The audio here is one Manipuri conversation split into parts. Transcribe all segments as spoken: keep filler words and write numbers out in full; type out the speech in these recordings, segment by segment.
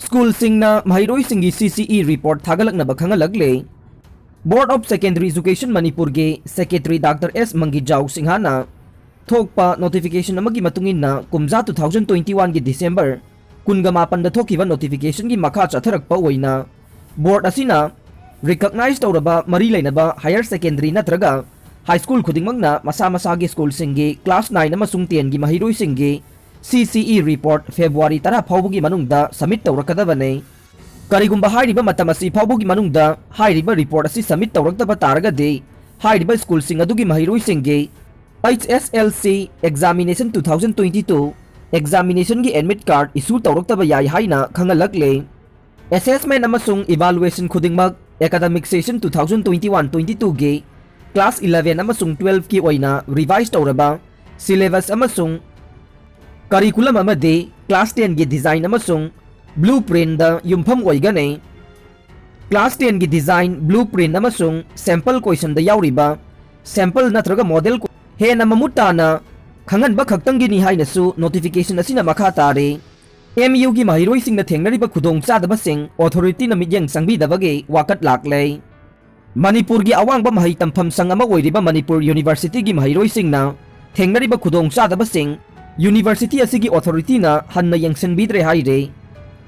ꯁ꯭ꯀꯨꯜꯁꯤꯡꯅ ꯃꯍꯩꯔꯣꯏꯁꯤꯡꯒꯤ C C E report ꯊꯥꯒꯠꯂꯛꯅꯕ ꯈꯪꯍꯜꯂꯛꯂꯦ꯫ Board of Secondary Education ꯃꯅꯤꯄꯨꯔꯒꯤ Secretary Doctor S ꯃꯪꯒꯤꯖꯥꯎ ꯁꯤꯡꯍꯥꯅ ꯊꯣꯛꯄ notification ꯑꯃꯒꯤ ꯃꯇꯨꯡ ꯏꯟꯅ, ꯀꯨꯝꯖꯥ two thousand twenty one ꯒꯤ December ꯀꯨꯟꯒ ꯃꯥꯄꯟꯗ ꯊꯣꯛꯈꯤꯕ notification ꯒꯤ ꯃꯈꯥ ꯆꯠꯊꯔꯛꯄ ꯑꯣꯏꯅ, board ꯑꯁꯤꯅ recognize ꯇꯧꯔꯕ ꯃꯔꯤ ꯂꯩꯅꯕ higher secondary ꯅꯠꯇ꯭ꯔꯒ high school ꯈꯨꯗꯤꯡꯃꯛꯅ ꯃꯁꯥ ꯃꯁꯥꯒꯤ ꯁ꯭ꯀꯨꯜꯁꯤꯡꯒꯤ class nine ꯑꯃꯁꯨꯡ ten ꯒꯤ ꯃꯍꯩꯔꯣꯏꯁꯤꯡꯒꯤ C C E report February ꯇꯔꯥ ꯐꯥꯎꯕꯒꯤ ꯃꯅꯨꯡꯗ submit ꯇꯧꯔꯛꯀꯗꯕꯅꯤ꯫ ꯀꯔꯤꯒꯨꯝꯕ ꯍꯥꯏꯔꯤꯕ ꯃꯇꯝ ꯑꯁꯤ ꯐꯥꯎꯕꯒꯤ ꯃꯅꯨꯡꯗ ꯍꯥꯏꯔꯤꯕ report ꯑꯁꯤ submit ꯇꯧꯔꯛꯇꯕ ꯇꯥꯔꯒꯗꯤ, ꯍꯥꯏꯔꯤꯕ ꯁ꯭ꯀꯨꯜꯁꯤꯡ ꯑꯗꯨꯒꯤ ꯃꯍꯩꯔꯣꯏꯁꯤꯡꯒꯤ H S L C examination two thousand twenty two examination ꯒꯤ admit card issue ꯇꯧꯔꯛꯇꯕ ꯌꯥꯏ ꯍꯥꯏꯅ ꯈꯪꯍꯜꯂꯛꯂꯦ꯫ Assessment ꯑꯃꯁꯨꯡ evaluation ꯈꯨꯗꯤꯡꯃꯛ academic session two thousand twenty one twenty two ꯒꯤ class eleven ꯑꯃꯁꯨꯡ twelve ꯀꯤ ꯑꯣꯏꯅ revise ꯇꯧꯔꯕ syllabus ꯑꯃꯁꯨꯡ curriculum ꯑꯃꯗꯤ class ten ꯒꯤ design ꯑꯃꯁꯨꯡ blueprint ꯗ ꯌꯨꯝꯐꯝ ꯑꯣꯏꯒꯅꯤ꯫ Class ten ꯒꯤ design, blueprint ꯑꯃꯁꯨꯡ sample question ꯗ ꯌꯥꯎꯔꯤꯕ sample ꯅꯠꯇ꯭ꯔꯒ model ꯍꯦꯟꯅ ꯃꯃꯨꯠ ꯇꯥꯅ ꯈꯪꯍꯟꯕ ꯈꯛꯇꯪꯒꯤꯅꯤ ꯍꯥꯏꯅꯁꯨ notification ꯑꯁꯤꯅ ꯃꯈꯥ ꯇꯥꯔꯤ꯫ M U ꯒꯤ ꯃꯍꯩꯔꯣꯏꯁꯤꯡꯅ ꯊꯦꯡꯅꯔꯤꯕ ꯈꯨꯗꯣꯡꯆꯥꯗꯕꯁꯤꯡ authority ꯅ ꯃꯤꯠꯌꯦꯡ ꯆꯪꯕꯤꯗꯕꯒꯤ ꯋꯥꯀꯠ ꯂꯥꯛꯂꯦ꯫ ꯃꯅꯤꯄꯨꯔꯒꯤ ꯑꯋꯥꯡꯕ ꯃꯍꯩ ꯇꯝꯐꯝ ꯁꯪ ꯑꯃ ꯑꯣꯏꯔꯤꯕ ꯃꯅꯤꯄꯨꯔ University ꯒꯤ ꯃꯍꯩꯔꯣꯏꯁꯤꯡꯅ ꯊꯦꯡꯅꯔꯤꯕ ꯈꯨꯗꯣꯡꯆꯥꯗꯕꯁꯤꯡ university ꯑꯁꯤꯒꯤ authority ꯅ ꯍꯟꯅ ꯌꯦꯡꯁꯤꯟꯕꯤꯗ꯭ꯔꯦ ꯍꯥꯏꯔꯤ꯫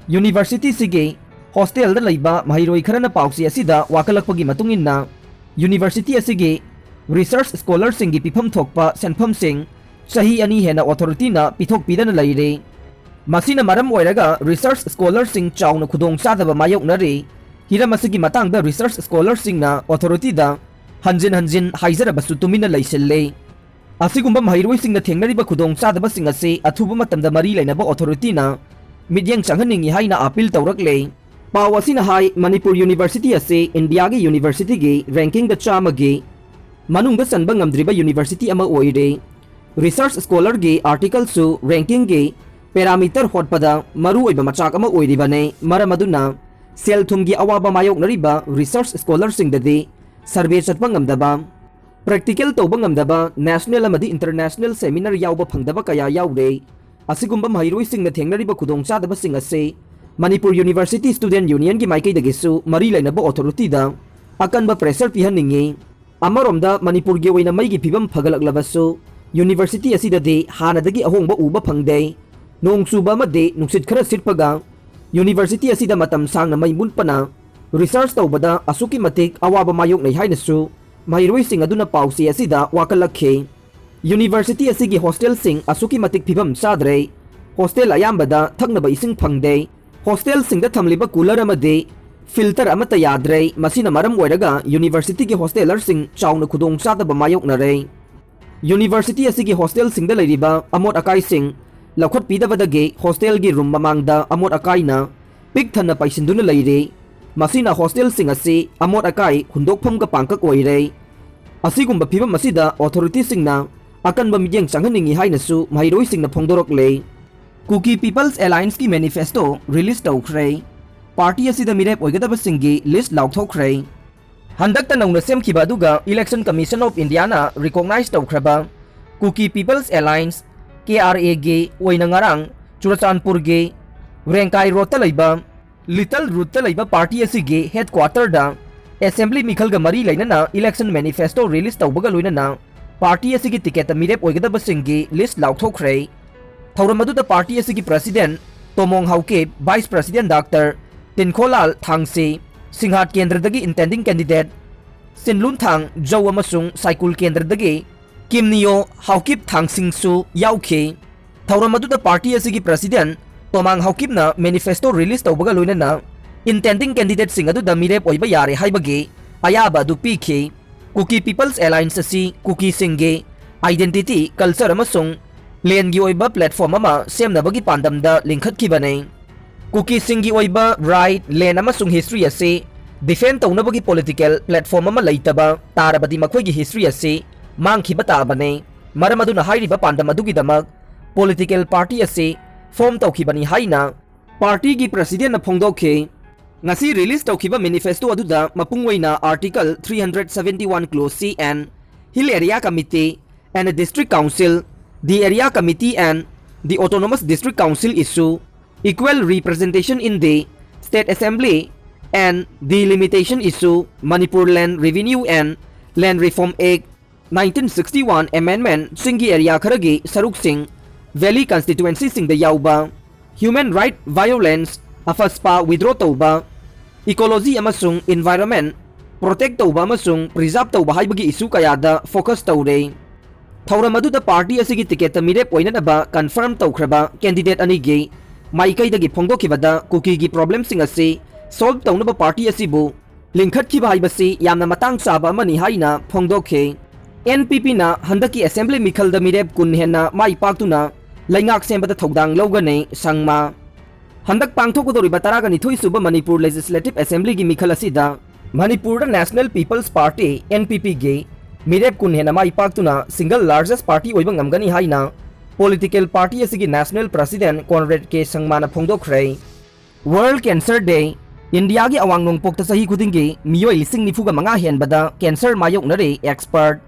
University ꯁꯤꯒꯤ hostel ꯗ ꯂꯩꯕ ꯃꯍꯩꯔꯣꯏ ꯈꯔꯅ ꯄꯥꯎꯆꯦ ꯑꯁꯤꯗ ꯋꯥꯀꯠꯂꯛꯄꯒꯤ ꯃꯇꯨꯡ ꯏꯟꯅ, university ꯑꯁꯤꯒꯤ research scholar ꯁꯤꯡꯒꯤ ꯄꯤꯐꯝ ꯊꯣꯛꯄ ꯁꯦꯟꯐꯝꯁꯤꯡ ꯆꯍꯤ ꯑꯅꯤ ꯍꯦꯟꯅ authority ꯅ ꯄꯤꯊꯣꯛꯄꯤꯗꯅ ꯂꯩꯔꯦ꯫ ꯃꯁꯤꯅ ꯃꯔꯝ ꯑꯣꯏꯔꯒ research scholar ꯁꯤꯡ ꯆꯥꯎꯅ ꯈꯨꯗꯣꯡꯆꯥꯗꯕ ꯃꯥꯌꯣꯛꯅꯔꯤ꯫ ꯍꯤꯔꯝ ꯑꯁꯤꯒꯤ ꯃꯇꯥꯡꯗ research scholar ꯁꯤꯡꯅ authority ꯗ ꯍꯟꯖꯤꯟ ꯍꯟꯖꯤꯟ ꯍꯥꯏꯖꯔꯕꯁꯨ ꯇꯨꯃꯤꯟꯅ ꯂꯩꯁꯤꯜꯂꯦ꯫ ꯑꯁꯤꯒꯨꯝꯕ ꯃꯍꯩꯔꯣꯏꯁꯤꯡꯅ ꯊꯦꯡꯅꯔꯤꯕ ꯈꯨꯗꯣꯡꯆꯥꯗꯕꯁꯤꯡ ꯑꯁꯤ ꯑꯊꯨꯕ ꯃꯇꯝꯗ ꯃꯔꯤ ꯂꯩꯅꯕ authority ꯅ ꯃꯤꯠꯌꯦꯡ ꯆꯪꯍꯟꯅꯤꯡꯏ ꯍꯥꯏꯅ appeal ꯇꯧꯔꯛꯂꯦ꯫ ꯄꯥꯎ ꯑꯁꯤꯅ ꯍꯥꯏ, ꯃꯅꯤꯄꯨꯔ University ꯑꯁꯤ India ꯒꯤ university ꯒꯤ ranking ꯗ ꯆꯥꯝꯃꯒꯤ ꯃꯅꯨꯡꯗ ꯆꯟꯕ ꯉꯝꯗ꯭ꯔꯤꯕ university ꯑꯃ ꯑꯣꯏꯔꯦ꯫ Research scholar ꯒꯤ article ꯁꯨ ranking ꯒꯤ parameter ꯍꯣꯠꯄꯗ ꯃꯔꯨꯑꯣꯏꯕ ꯃꯆꯥꯛ ꯑꯃ ꯑꯣꯏꯔꯤꯕꯅꯤ꯫ ꯃꯔꯝ ꯑꯗꯨꯅ ꯁꯦꯜ ꯊꯨꯝꯒꯤ ꯑꯋꯥꯕ ꯃꯥꯌꯣꯛꯅꯔꯤꯕ research scholar ꯁꯤꯡꯗꯗꯤ survey ꯆꯠꯄ ꯉꯝꯗꯕ, practical ꯇꯧꯕ ꯉꯝꯗꯕ, national ꯑꯃꯗꯤ international seminar ꯌꯥꯎꯕ ꯐꯪꯗꯕ ꯀꯌꯥ ꯌꯥꯎꯔꯦ꯫ ꯑꯁꯤꯒꯨꯝꯕ ꯃꯍꯩꯔꯣꯏꯁꯤꯡꯅ ꯊꯦꯡꯅꯔꯤꯕ ꯈꯨꯗꯣꯡꯆꯥꯗꯕꯁꯤꯡ ꯑꯁꯤ ꯃꯅꯤꯄꯨꯔ ꯌꯨꯅꯤꯚꯔꯁꯤꯇꯤ ꯁ꯭ꯇꯨꯗꯦꯟꯠ ꯌꯨꯅꯤꯌꯟꯒꯤ ꯃꯥꯏꯀꯩꯗꯒꯤꯁꯨ ꯃꯔꯤ ꯂꯩꯅꯕ ꯑꯣꯊꯣꯔꯤꯇꯤꯗ ꯑꯀꯟꯕ ꯄ꯭ꯔꯦꯁꯔ ꯄꯤꯍꯟꯅꯤꯡꯏ꯫ ꯑꯃꯔꯣꯝꯗ ꯃꯅꯤꯄꯨꯔꯒꯤ ꯑꯣꯏꯅ ꯃꯩꯒꯤ ꯐꯤꯕꯝ ꯐꯒꯠꯂꯛꯂꯕꯁꯨ, ꯌꯨꯅꯤꯚꯔꯁꯤꯇꯤ ꯑꯁꯤꯗꯗꯤ ꯍꯥꯟꯅꯗꯒꯤ ꯑꯍꯣꯡꯕ ꯎꯕ ꯐꯪꯗꯦ꯫ ꯅꯣꯡ ꯆꯨꯕ ꯑꯃꯗꯤ ꯅꯨꯡꯁꯤꯠ ꯈꯔ ꯁꯤꯠꯄꯒ ꯌꯨꯅꯤꯚꯔꯁꯤꯇꯤ ꯑꯁꯤꯗ ꯃꯇꯝ ꯁꯥꯡꯅ ꯃꯩ ꯃꯨꯠꯄꯅ ꯔꯤꯁꯔꯆ ꯇꯧꯕꯗ ꯑꯁꯨꯛꯀꯤ ꯃꯇꯤꯛ ꯑꯋꯥꯕ ꯃꯥꯌꯣꯛꯅꯩ ꯍꯥꯏꯅꯁꯨ ꯃꯍꯩꯔꯣꯏꯁꯤꯡ ꯑꯗꯨꯅ ꯄꯥꯎꯆꯦ ꯑꯁꯤꯗ ꯋꯥꯀꯠꯂꯛꯈꯤ꯫ ꯌꯨꯅꯤꯚꯔꯁꯤꯇꯤ ꯑꯁꯤꯒꯤ ꯍꯣꯁꯇꯦꯜꯁꯤꯡ ꯑꯁꯨꯛꯀꯤ ꯃꯇꯤꯛ ꯐꯤꯕꯝ ꯆꯥꯗ꯭ꯔꯦ꯫ ꯍꯣꯁꯇꯦꯜ ꯑꯌꯥꯝꯕꯗ ꯊꯛꯅꯕ ꯏꯁꯤꯡ ꯐꯪꯗꯦ꯫ ꯍꯣꯁꯇꯦꯜꯁꯤꯡꯗ ꯊꯝꯂꯤꯕ ꯀꯨꯂꯔ ꯑꯃꯗꯤ ꯐꯤꯜꯇꯔ ꯑꯃꯠꯇ ꯌꯥꯗ꯭ꯔꯦ꯫ ꯃꯁꯤꯅ ꯃꯔꯝ ꯑꯣꯏꯔꯒ ꯌꯨꯅꯤꯚꯔꯁꯤꯇꯤꯒꯤ ꯍꯣꯁꯇꯦꯂꯔꯁꯤꯡ ꯆꯥꯎꯅ ꯈꯨꯗꯣꯡꯆꯥꯗꯕ ꯃꯥꯌꯣꯛꯅꯔꯦ꯫ ꯌꯨꯅꯤꯚꯔꯁꯤꯇꯤ ꯑꯁꯤꯒꯤ ꯍꯣꯁꯇꯦꯜꯁꯤꯡꯗ ꯂꯩꯔꯤꯕ ꯑꯃꯣꯠ ꯑꯀꯥꯏꯁꯤꯡ ꯂꯧꯈꯠꯄꯤꯗꯕꯗꯒꯤ ꯍꯣꯁꯇꯦꯜꯒꯤ ꯔꯨꯝ ꯃꯃꯥꯡꯗ ꯑꯃꯣꯠ ꯑꯀꯥꯏꯅ ꯄꯤꯛ ꯊꯟꯅ ꯄꯩꯁꯤꯟꯗꯨꯅ ꯂꯩꯔꯤ꯫ ꯃꯁꯤꯅ ꯍꯣꯁꯇꯦꯜꯁꯤꯡ ꯑꯁꯤ ꯑꯃꯣꯠ ꯑꯀꯥꯏ ꯍꯨꯟꯗꯣꯛꯐꯝꯒ ꯄꯥꯡꯀꯛ ꯑꯣꯏꯔꯦ꯫ ꯑꯁꯤꯒꯨꯝꯕ ꯐꯤꯕꯝ ꯑꯁꯤꯗ ꯑꯣꯊꯣꯔꯤꯇꯤꯁꯤꯡꯅ ꯑꯀꯟꯕ ꯃꯤꯠꯌꯦꯡ ꯆꯪꯍꯟꯅꯤꯡꯏ ꯍꯥꯏꯅꯁꯨ ꯃꯍꯩꯔꯣꯏꯁꯤꯡꯅ ꯐꯣꯡꯗꯣꯔꯛꯂꯦ꯫ ꯀꯨꯀꯤ ꯄꯤꯄꯜꯁ ꯑꯦꯂꯥꯏꯟꯁꯀꯤ ꯃꯦꯅꯤꯐꯦꯁꯇꯣ ꯔꯤꯂꯤꯁ ꯇꯧꯈ꯭ꯔꯦ꯫ ꯄꯥꯔꯇꯤ ꯑꯁꯤꯗ ꯃꯤꯔꯦꯞ ꯑꯣꯏꯒꯗꯕꯁꯤꯡꯒꯤ ꯂꯤꯁ ꯂꯥꯎꯊꯣꯛꯈ꯭ꯔꯦ꯫ ꯍꯟꯗꯛꯇ ꯅꯧꯅ ꯁꯦꯝꯈꯤꯕ ꯑꯗꯨꯒ election commission of Indian recognise ꯇꯧꯈ꯭ꯔꯕ ꯀꯨꯀꯤ ꯄꯤꯄꯜꯁ ꯑꯦꯂꯥꯏꯟꯁ, ꯀꯦ ꯑꯥꯔ ꯑꯦꯒꯤ ꯑꯣꯏꯅ ꯉꯔꯥꯡ ꯆꯨꯔꯆꯥꯟꯄꯨꯔꯒꯤ ꯔꯦꯡꯀꯥꯏ ꯔꯣꯗꯇ ꯂꯩꯕ ꯂꯤꯇꯜ ꯔꯨꯠꯇ ꯂꯩꯕ ꯄꯥꯔꯇꯤ ꯑꯁꯤꯒꯤ ꯍꯦꯗꯀ꯭ꯋꯥꯇꯔꯗ ꯑꯦꯁꯦꯝꯕ꯭ꯂꯤ ꯃꯤꯈꯜꯒ ꯃꯔꯤ ꯂꯩꯅꯅ ꯏꯂꯦꯛꯁꯟ ꯃꯦꯅꯤꯐꯦꯁꯇꯣ ꯔꯤꯂꯤꯁ ꯇꯧꯕꯒ ꯂꯣꯏꯅꯅ ꯄꯥꯔꯇꯤ ꯑꯁꯤꯒꯤ ꯇꯤꯀꯦꯠꯇ ꯃꯤꯔꯦꯞ ꯑꯣꯏꯒꯗꯕꯁꯤꯡꯒꯤ ꯂꯤꯁ ꯂꯥꯎꯊꯣꯛꯈ꯭ꯔꯦ꯫ ꯊꯧꯔꯝ ꯑꯗꯨꯗ ꯄꯥꯔꯇꯤ ꯑꯁꯤꯒꯤ president Tomong Haokip, vice president doctor Tinkholal Thangse, Singhat ꯀꯦꯟꯗ꯭ꯔꯗꯒꯤ ꯏꯟꯇꯦꯟꯗꯤꯡ ꯀꯦꯟꯗꯤꯗꯦꯠ ꯁꯤꯟꯂꯨꯟꯊꯥꯡ ꯖꯧ ꯑꯃꯁꯨꯡ ꯁꯥꯏꯀꯨꯜ ꯀꯦꯟꯗ꯭ꯔꯗꯒꯤ ꯀꯤꯝꯅꯤꯌꯣ ꯍꯥꯎꯀꯤꯞ ꯊꯥꯡꯁꯤꯡꯁꯨ ꯌꯥꯎꯈꯤ꯫ ꯊꯧꯔꯝ ꯑꯗꯨꯗ ꯄꯥꯔꯇꯤ ꯑꯁꯤꯒꯤ ꯄ꯭ꯔꯁꯤꯗꯦꯟꯠ ꯇꯣꯃꯥꯡ ꯍꯥꯎꯀꯤꯞꯅ ꯃꯦꯅꯤꯐꯦꯁꯇꯣ ꯔꯤꯂꯤꯁ ꯇꯧꯕꯒ ꯂꯣꯏꯅꯅ ꯏꯟꯇꯦꯟꯗꯤꯡ ꯀꯦꯟꯗꯤꯗꯦꯠꯁꯤꯡ ꯑꯗꯨꯗ ꯃꯤꯔꯦꯞ ꯑꯣꯏꯕ ꯌꯥꯔꯦ ꯍꯥꯏꯕꯒꯤ ꯑꯌꯥꯕ ꯑꯗꯨ ꯄꯤꯈꯤ꯫ ꯀꯨꯀꯤ ꯄꯤꯄꯜꯁ ꯑꯦꯂꯥꯏꯟꯁ ꯑꯁꯤ ꯀꯨꯀꯤꯁꯤꯡꯒꯤ ꯑꯥꯏꯗꯦꯟꯇꯤꯇꯤ, ꯀꯜꯆꯔ ꯑꯃꯁꯨꯡ ꯂꯦꯟꯒꯤ ꯑꯣꯏꯕ ꯄ꯭ꯂꯦꯠꯐꯣꯔꯝ ꯑꯃ ꯁꯦꯝꯅꯕꯒꯤ ꯄꯥꯟꯗꯝꯗ ꯂꯤꯡꯈꯠꯈꯤꯕꯅꯤ꯫ ꯀꯨꯀꯤꯁꯤꯡꯒꯤ ꯑꯣꯏꯕ ꯔꯥꯏꯠ, ꯂꯦꯟ ꯑꯃꯁꯨꯡ ꯍꯤꯁꯇ꯭ꯔꯤ ꯑꯁꯤ ꯗꯤꯐꯦꯟ ꯇꯧꯅꯕꯒꯤ ꯄꯣꯂꯤꯇꯤꯀꯦꯜ ꯄ꯭ꯂꯦꯠꯐꯣꯔꯝ ꯑꯃ ꯂꯩꯇꯕ ꯇꯥꯔꯕꯗꯤ ꯃꯈꯣꯏꯒꯤ ꯍꯤꯁꯇ꯭ꯔꯤ ꯑꯁꯤ ꯃꯥꯡꯈꯤꯕ ꯇꯥꯕꯅꯤ꯫ ꯃꯔꯝ ꯑꯗꯨꯅ ꯍꯥꯏꯔꯤꯕ ꯄꯥꯟꯗꯝ ꯑꯗꯨꯒꯤꯗꯃꯛ ꯄꯣꯂꯤꯇꯤꯀꯦꯜ ꯄꯥꯔꯇꯤ ꯑꯁꯤ ꯐꯣꯔꯝ ꯇꯧꯈꯤꯕꯅꯤ ꯍꯥꯏꯅ ꯄꯥꯔꯇꯤꯒꯤ ꯄ꯭ꯔꯁꯤꯗꯦꯟꯠꯅ ꯐꯣꯡꯗꯣꯛꯈꯤ꯫ ꯉꯁꯤ ꯔꯤꯂꯤꯁ ꯇꯧꯈꯤꯕ ꯃꯦꯅꯤꯐꯦꯁꯇꯣ ꯑꯗꯨꯗ ꯃꯄꯨꯡ ꯑꯣꯏꯅ Article three hundred seventy one Clause C and Hill Area Committee and District Council, the Area Committee and the Autonomous District Council issue, Equal Representation in the State Assembly and Delimitation Issue, Manipur Land Revenue and Land Reform Act nineteen sixty-one Amendment ꯁꯤꯡꯒꯤ ꯑꯦꯔꯤꯌꯥ ꯈꯔꯒꯤ ꯁꯔꯨꯛꯁꯤꯡ, ꯚꯦꯂꯤ ꯀꯟꯁꯇꯤꯇ꯭ꯋꯦꯟꯁꯤꯁꯤꯡꯗ ꯌꯥꯎꯕ, ꯍ꯭ꯌꯨꯃꯦꯟ ꯔꯥꯏꯠ ꯚꯥꯏꯑꯣꯂꯦꯟꯁ, ꯑꯐꯁꯄꯥ ꯋꯤꯗ꯭ꯔꯣ ꯇꯧꯕ, ꯏꯀꯣꯂꯣꯖꯤ ꯑꯃꯁꯨꯡ ꯏꯟꯚꯥꯏꯔꯣꯟꯃꯦꯟ ꯄ꯭ꯔꯣꯇꯦꯛ ꯇꯧꯕ ꯑꯃꯁꯨꯡ ꯄ꯭ꯔꯤꯖꯥꯔꯚ ꯇꯧꯕ ꯍꯥꯏꯕꯒꯤ ꯏꯁꯨ ꯀꯌꯥꯗ ꯐꯣꯀꯁ ꯇꯧꯔꯦ꯫ ꯊꯧꯔꯝ ꯑꯗꯨꯗ ꯄꯥꯔꯇꯤ ꯑꯁꯤꯒꯤ ꯇꯤꯀꯦꯠꯇ ꯃꯤꯔꯦꯞ ꯑꯣꯏꯅꯅꯕ ꯀꯟꯐꯥꯔꯝ ꯇꯧꯈ꯭ꯔꯕ ꯀꯦꯟꯗꯤꯗꯦꯠ ꯑꯅꯤꯒꯤ ꯃꯥꯏꯀꯩꯗꯒꯤ ꯐꯣꯡꯗꯣꯛꯈꯤꯕꯗ ꯀꯨꯀꯤꯒꯤ ꯄ꯭ꯔꯣꯕ꯭ꯂꯦꯝꯁꯤꯡ ꯑꯁꯤ ꯁꯣꯜꯚ ꯇꯧꯅꯕ ꯄꯥꯔꯇꯤ ꯑꯁꯤꯕꯨ ꯂꯤꯡꯈꯠꯈꯤꯕ ꯍꯥꯏꯕꯁꯤ ꯌꯥꯝꯅ ꯃꯇꯥꯡ ꯆꯥꯕ ꯑꯃꯅꯤ ꯍꯥꯏꯅ ꯐꯣꯡꯗꯣꯛꯈꯤ꯫ ꯑꯦꯟ ꯄꯤ ꯄꯤꯅ ꯍꯟꯗꯛꯀꯤ ꯑꯦꯁꯦꯝꯕ꯭ꯂꯤ ꯃꯤꯈꯜꯗ ꯃꯤꯔꯦꯞ ꯀꯨꯟ ꯍꯦꯟꯅ ꯃꯥꯏ ꯄꯥꯛꯇꯨꯅ ꯂꯩꯉꯥꯛ ꯁꯦꯝꯕꯗ ꯊꯧꯗꯥꯡ ꯂꯧꯒꯅꯤ꯫ ꯁꯪꯃꯥ꯫ ꯍꯟꯗꯛ ꯄꯥꯡꯊꯣꯛꯀꯗꯧꯔꯤꯕ ꯇꯔꯥꯒ ꯅꯤꯊꯣꯏ ꯁꯨꯕ ꯃꯅꯤꯄꯨꯔ ꯂꯦꯖꯤꯁꯂꯦꯇꯤꯚ ꯑꯦꯁꯦꯝꯕ꯭ꯂꯤꯒꯤ ꯃꯤꯈꯜ ꯑꯁꯤꯗ ꯃꯅꯤꯄꯨꯔꯗ national people's party, N P ꯄꯤꯒꯤ ꯃꯤꯔꯦꯞ ꯀꯨꯟ ꯍꯦꯟꯅ ꯃꯥꯏ ꯄꯥꯛꯇꯨꯅ ꯁꯤꯡꯒꯜ ꯂꯥꯔꯖꯦꯁ ꯄꯥꯔꯇꯤ ꯑꯣꯏꯕ ꯉꯝꯒꯅꯤ ꯍꯥꯏꯅ ꯄꯣꯂꯤꯇꯤꯀꯦꯜ ꯄꯥꯔꯇꯤ ꯑꯁꯤꯒꯤ ꯅꯦꯁꯅꯦꯜ ꯄ꯭ꯔꯁꯤꯗꯦꯟꯠ ꯀꯣꯟꯔꯦꯗ ꯀꯦ ꯁꯪꯃꯥꯅ ꯐꯣꯡꯗꯣꯛꯈ꯭ꯔꯦ꯫ World cancer day. ꯏꯟꯗꯤꯌꯥꯒꯤ ꯑꯋꯥꯡ ꯅꯣꯡꯄꯣꯛꯇ ꯆꯍꯤ ꯈꯨꯗꯤꯡꯒꯤ ꯃꯤꯑꯣꯏ ꯂꯤꯁꯤꯡ ꯅꯤꯐꯨꯒ ꯃꯉꯥ ꯍꯦꯟꯕꯗ ꯀꯦꯟꯁꯔ ꯃꯥꯌꯣꯛꯅꯔꯤ꯫ ꯑꯦꯛꯁꯄꯔꯠ꯫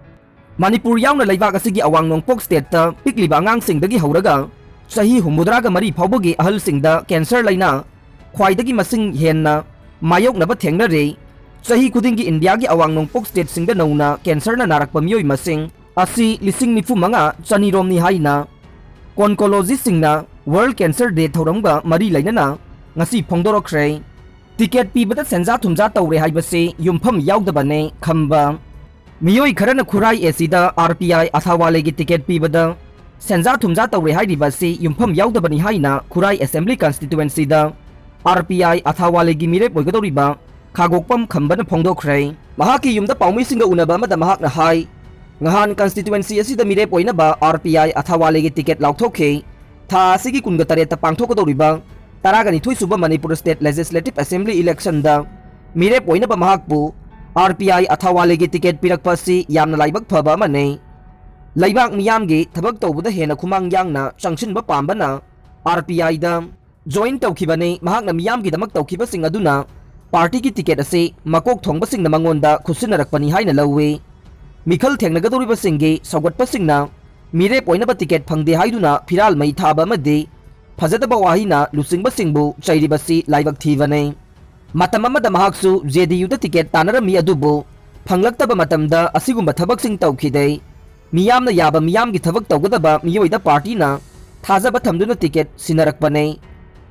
ꯃꯅꯤꯄꯨꯔ ꯌꯥꯎꯅ ꯂꯩꯕꯥꯛ ꯑꯁꯤꯒꯤ ꯑꯋꯥꯡ ꯅꯣꯡꯄꯣꯛ ꯁ꯭ꯇꯦꯠꯇ ꯄꯤꯛꯂꯤꯕ ꯑꯉꯥꯡꯁꯤꯡꯗꯒꯤ ꯍꯧꯔꯒ ꯆꯍꯤ ꯍꯨꯝꯐꯨꯇꯔꯥꯒ ꯃꯔꯤ ꯐꯥꯎꯕꯒꯤ ꯑꯍꯜꯁꯤꯡꯗ ꯀꯦꯟꯁꯔ ꯂꯥꯏꯅꯥ ꯈ꯭ꯋꯥꯏꯗꯒꯤ ꯃꯁꯤꯡ ꯍꯦꯟꯅ ꯃꯥꯌꯣꯛꯅꯕ ꯊꯦꯡꯅꯔꯤ꯫ ꯆꯍꯤ ꯈꯨꯗꯤꯡꯒꯤ ꯏꯟꯗꯤꯌꯥꯒꯤ ꯑꯋꯥꯡ ꯅꯣꯡꯄꯣꯛ ꯁ꯭ꯇꯦꯠꯁꯤꯡꯗ ꯅꯧꯅ ꯀꯦꯟꯁꯔꯅ ꯅꯥꯔꯛꯄ ꯃꯤꯑꯣꯏ ꯃꯁꯤꯡ ꯑꯁꯤ ꯂꯤꯁꯤꯡ ꯅꯤꯐꯨ ꯃꯉꯥ ꯆꯅꯤꯔꯣꯝꯅꯤ ꯍꯥꯏꯅ ꯑꯣꯟꯀꯣꯂꯣꯖꯤꯁꯁꯤꯡꯅ ꯋꯥꯔꯜꯗ ꯀꯦꯟꯁꯔ ꯗꯦ ꯊꯧꯔꯝꯒ ꯃꯔꯤ ꯂꯩꯅꯅ ꯉꯁꯤ ꯐꯣꯡꯗꯣꯔꯛꯈ꯭ꯔꯦ꯫ ꯇꯤꯀꯦꯠ ꯄꯤꯕꯗ ꯁꯦꯟꯖꯥ ꯊꯨꯝꯖꯥ ꯇꯧꯔꯦ ꯍꯥꯏꯕꯁꯤ ꯌꯨꯝꯐꯝ ꯌꯥꯎꯗꯕꯅꯦ ꯈꯝꯕ꯫ ꯃꯤꯑꯣꯏ ꯈꯔꯅ ꯈꯨꯔꯥꯏ ꯑꯦ ꯁꯤꯗ ꯑꯥꯔ ꯄꯤ ꯑꯥꯏ ꯑꯊꯥꯋꯥꯂꯦꯒꯤ ꯇꯤꯀꯦꯠ ꯄꯤꯕꯗ ꯁꯦꯟꯖꯥ ꯊꯨꯝꯖꯥ ꯇꯧꯔꯦ ꯍꯥꯏꯔꯤꯕ ꯑꯁꯤ ꯌꯨꯝꯐꯝ ꯌꯥꯎꯗꯕꯅꯤ ꯍꯥꯏꯅ ꯈꯨꯔꯥꯏ ꯑꯦꯁꯦꯝꯕ꯭ꯂꯤ ꯀꯟꯁꯇꯤꯇ꯭ꯋꯦꯟꯁꯤꯗ ꯑꯥꯔ ꯄꯤ ꯑꯥꯏ ꯑꯊꯥꯋꯥꯂꯦꯒꯤ ꯃꯤꯔꯦꯞ ꯑꯣꯏꯒꯗꯧꯔꯤꯕ ꯈꯥꯒꯣꯛꯄꯝ ꯈꯝꯕꯅ ꯐꯣꯡꯗꯣꯛꯈ꯭ꯔꯦ꯫ ꯃꯍꯥꯛꯀꯤ ꯌꯨꯝꯗ ꯄꯥꯎꯃꯤꯁꯤꯡꯒ ꯎꯅꯕ ꯑꯃꯗ ꯃꯍꯥꯛꯅ ꯍꯥꯏ, ꯉꯍꯥꯟ ꯀꯟꯁꯇꯤꯇ꯭ꯋꯦꯟꯁꯤ ꯑꯁꯤꯗ ꯃꯤꯔꯦꯞ ꯑꯣꯏꯅꯕ ꯑꯥꯔ ꯄꯤ ꯑꯥꯏ ꯑꯊꯥꯋꯥꯂꯦꯒꯤ ꯇꯤꯀꯦꯠ ꯂꯥꯎꯊꯣꯛꯈꯤ꯫ ꯊꯥ ꯑꯁꯤꯒꯤ ꯀꯨꯟꯒ ꯇꯔꯦꯠꯇ ꯄꯥꯡꯊꯣꯛꯀꯗꯧꯔꯤꯕ ꯇꯔꯥꯒ ꯅꯤꯊꯣꯏ ꯁꯨꯕ ꯃꯅꯤꯄꯨꯔ ꯁ꯭ꯇꯦꯠ ꯂꯦꯖꯤꯁꯂꯦꯇꯤꯚ ꯑꯦꯁꯦꯝꯕ꯭ꯂꯤ ꯏꯂꯦꯛꯁꯟꯗ ꯃꯤꯔꯦꯞ ꯑꯣꯏꯅꯕ ꯃꯍꯥꯛꯄꯨ ꯑꯥꯔ ꯄꯤ ꯑꯥꯏ ꯑꯊꯥꯋꯥꯂꯦꯒꯤ ꯇꯤꯀꯦꯠ ꯄꯤꯔꯛꯄ ꯑꯁꯤ ꯌꯥꯝꯅ ꯂꯥꯏꯕꯛ ꯐꯕ ꯑꯃꯅꯤ꯫ ꯂꯩꯕꯥꯛ ꯃꯤꯌꯥꯝꯒꯤ ꯊꯕꯛ ꯇꯧꯕꯗ ꯍꯦꯟꯅ ꯈꯨꯃꯥꯡ ꯌꯥꯡꯅ ꯆꯪꯁꯤꯟꯕ ꯄꯥꯝꯕꯅ ꯑꯥꯔ ꯄꯤ ꯑꯥꯏꯗ ꯖꯣꯏꯟ ꯇꯧꯈꯤꯕꯅꯤ꯫ ꯃꯍꯥꯛꯅ ꯃꯤꯌꯥꯝꯒꯤꯗꯃꯛ ꯇꯧꯈꯤꯕꯁꯤꯡ ꯑꯗꯨꯅ ꯄꯥꯔꯇꯤꯒꯤ ꯇꯤꯀꯦꯠ ꯑꯁꯤ ꯃꯀꯣꯛ ꯊꯣꯡꯕꯁꯤꯡꯅ ꯃꯉꯣꯟꯗ ꯈꯨꯠꯁꯤꯟꯅꯔꯛꯄꯅꯤ ꯍꯥꯏꯅ ꯂꯧꯏ꯫ ꯃꯤꯈꯜ ꯊꯦꯡꯅꯒꯗꯧꯔꯤꯕꯁꯤꯡꯒꯤ ꯁꯧꯒꯠꯄꯁꯤꯡꯅ ꯃꯤꯔꯦꯞ ꯑꯣꯏꯅꯕ ꯇꯤꯀꯦꯠ ꯐꯪꯗꯦ ꯍꯥꯏꯗꯨꯅ ꯐꯤꯔꯥꯜ ꯃꯩ ꯊꯥꯕ ꯑꯃꯗꯤ ꯐꯖꯗꯕ ꯋꯥꯍꯩꯅ ꯂꯨꯆꯤꯡꯕꯁꯤꯡꯕꯨ ꯆꯩꯔꯤꯕꯁꯤ ꯂꯥꯏꯕꯛ ꯊꯤꯕꯅꯤ꯫ ꯃꯇꯝ ꯑꯃꯗ ꯃꯍꯥꯛꯁꯨ ꯖꯦ ꯗꯤ ꯌꯨꯗ ꯇꯤꯀꯦꯠ ꯇꯥꯟꯅꯔꯝꯃꯤ, ꯑꯗꯨꯕꯨ ꯐꯪꯂꯛꯇꯕ ꯃꯇꯝꯗ ꯑꯁꯤꯒꯨꯝꯕ ꯊꯕꯛꯁꯤꯡ ꯇꯧꯈꯤꯗꯦ꯫ ꯃꯤꯌꯥꯝꯅ ꯌꯥꯕ, ꯃꯤꯌꯥꯝꯒꯤ ꯊꯕꯛ ꯇꯧꯒꯗꯕ ꯃꯤꯑꯣꯏꯗ ꯄꯥꯔꯇꯤꯅ ꯊꯥꯖꯕ ꯊꯝꯗꯨꯅ ꯇꯤꯀꯦꯠ ꯁꯤꯟꯅꯔꯛꯄꯅꯤ꯫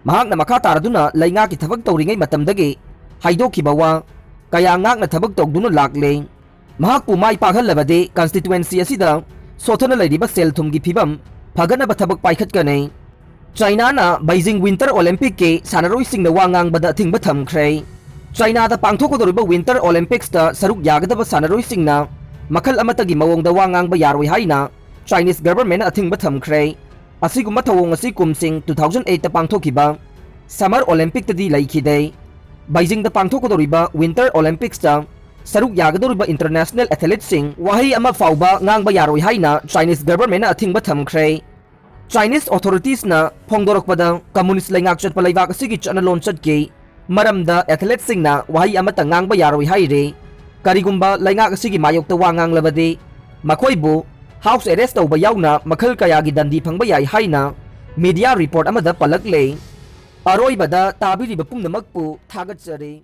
ꯃꯍꯥꯛꯅ ꯃꯈꯥ ꯇꯥꯔꯗꯨꯅ ꯂꯩꯉꯥꯛꯀꯤ ꯊꯕꯛ ꯇꯧꯔꯤꯉꯩ ꯃꯇꯝꯗꯒꯤ ꯍꯥꯏꯗꯣꯛꯈꯤꯕ ꯋꯥ ꯀꯌꯥ ꯉꯥꯛꯅ ꯊꯕꯛ ꯇꯧꯗꯨꯅ ꯂꯥꯛꯂꯦ꯫ ꯃꯍꯥꯛꯄꯨ ꯃꯥꯏ ꯄꯥꯛꯍꯜꯂꯕꯗꯤ constituency ꯑꯁꯤꯗ ꯁꯣꯠꯊꯅ ꯂꯩꯔꯤꯕ ꯁꯦꯜ ꯊꯨꯝꯒꯤ ꯐꯤꯕꯝ ꯐꯒꯠꯅꯕ ꯊꯕꯛ ꯄꯥꯏꯈꯠꯀꯅꯤ꯫ ꯆꯥꯏꯅꯥꯅ ꯕꯩꯖꯤꯡ Winter Olympicꯀꯤ ꯁꯥꯟꯅꯔꯣꯏꯁꯤꯡꯅ ꯋꯥ ꯉꯥꯡꯕꯗ ꯑꯊꯤꯡꯕ ꯊꯝꯈ꯭ꯔꯦ꯫ ꯆꯥꯏꯅꯥꯗ ꯄꯥꯡꯊꯣꯛꯀꯗꯧꯔꯤꯕ Winter Olympicꯁꯇ ꯁꯔꯨꯛ ꯌꯥꯒꯗꯕ ꯁꯥꯟꯅꯔꯣꯏꯁꯤꯡꯅ ꯃꯈꯜ ꯑꯃꯠꯇꯒꯤ ꯃꯑꯣꯡꯗ ꯋꯥ ꯉꯥꯡꯕ ꯌꯥꯔꯣꯏ ꯍꯥꯏꯅ Chinese governmentꯅ ꯑꯊꯤꯡꯕ ꯊꯝꯈ꯭ꯔꯦ꯫ ꯑꯁꯤꯒꯨꯝꯕ ꯊꯧꯑꯣꯡ ꯑꯁꯤ ꯀꯨꯝꯁꯤꯡ two thousand eightꯇ ꯄꯥꯡꯊꯣꯛꯈꯤꯕ Summer Olympicꯇꯗꯤ ꯂꯩꯈꯤꯗꯦ꯫ ꯕꯩꯖꯤꯡꯗ ꯄꯥꯡꯊꯣꯛꯀꯗꯧꯔꯤꯕ Winter Olympicꯁꯇ ꯁꯔꯨꯛ ꯌꯥꯒꯗꯧꯔꯤꯕ international athleteꯁꯤꯡ ꯋꯥꯍꯩ ꯑꯃ ꯐꯥꯎꯕ ꯉꯥꯡꯕ ꯌꯥꯔꯣꯏ ꯍꯥꯏꯅ Chinese governmentꯅ ꯑꯊꯤꯡꯕ ꯊꯝꯈ꯭ꯔꯦ꯫ Chinese authoritiesꯅ ꯐꯣꯡꯗꯣꯔꯛꯄꯗ, communist ꯂꯩꯉꯥꯛ ꯆꯠꯄ ꯂꯩꯕꯥꯛ ꯑꯁꯤꯒꯤ ꯆꯠꯅ ꯂꯣꯟꯆꯠꯀꯤ ꯃꯔꯝꯗ athleteꯁꯤꯡꯅ ꯋꯥꯍꯩ ꯑꯃꯠꯇ ꯉꯥꯡꯕ ꯌꯥꯔꯣꯏ ꯍꯥꯏꯔꯦ꯫ ꯀꯔꯤꯒꯨꯝꯕ ꯂꯩꯉꯥꯛ ꯑꯁꯤꯒꯤ ꯃꯥꯌꯣꯛꯇ ꯋꯥ ꯉꯥꯡꯂꯕꯗꯤ, ꯃꯈꯣꯏꯕꯨ house arrest ꯇꯧꯕ ꯌꯥꯎꯅ ꯃꯈꯜ ꯀꯌꯥꯒꯤ ꯗꯟꯗꯤ ꯐꯪꯕ ꯌꯥꯏ ꯍꯥꯏꯅ media report ꯑꯃꯗ ꯄꯜꯂꯛꯂꯦ꯫ ꯑꯔꯣꯏꯕꯗ ꯇꯥꯕꯤꯔꯤꯕ ꯄꯨꯝꯅꯃꯛꯄꯨ ꯊꯥꯒꯠꯆꯔꯤ꯫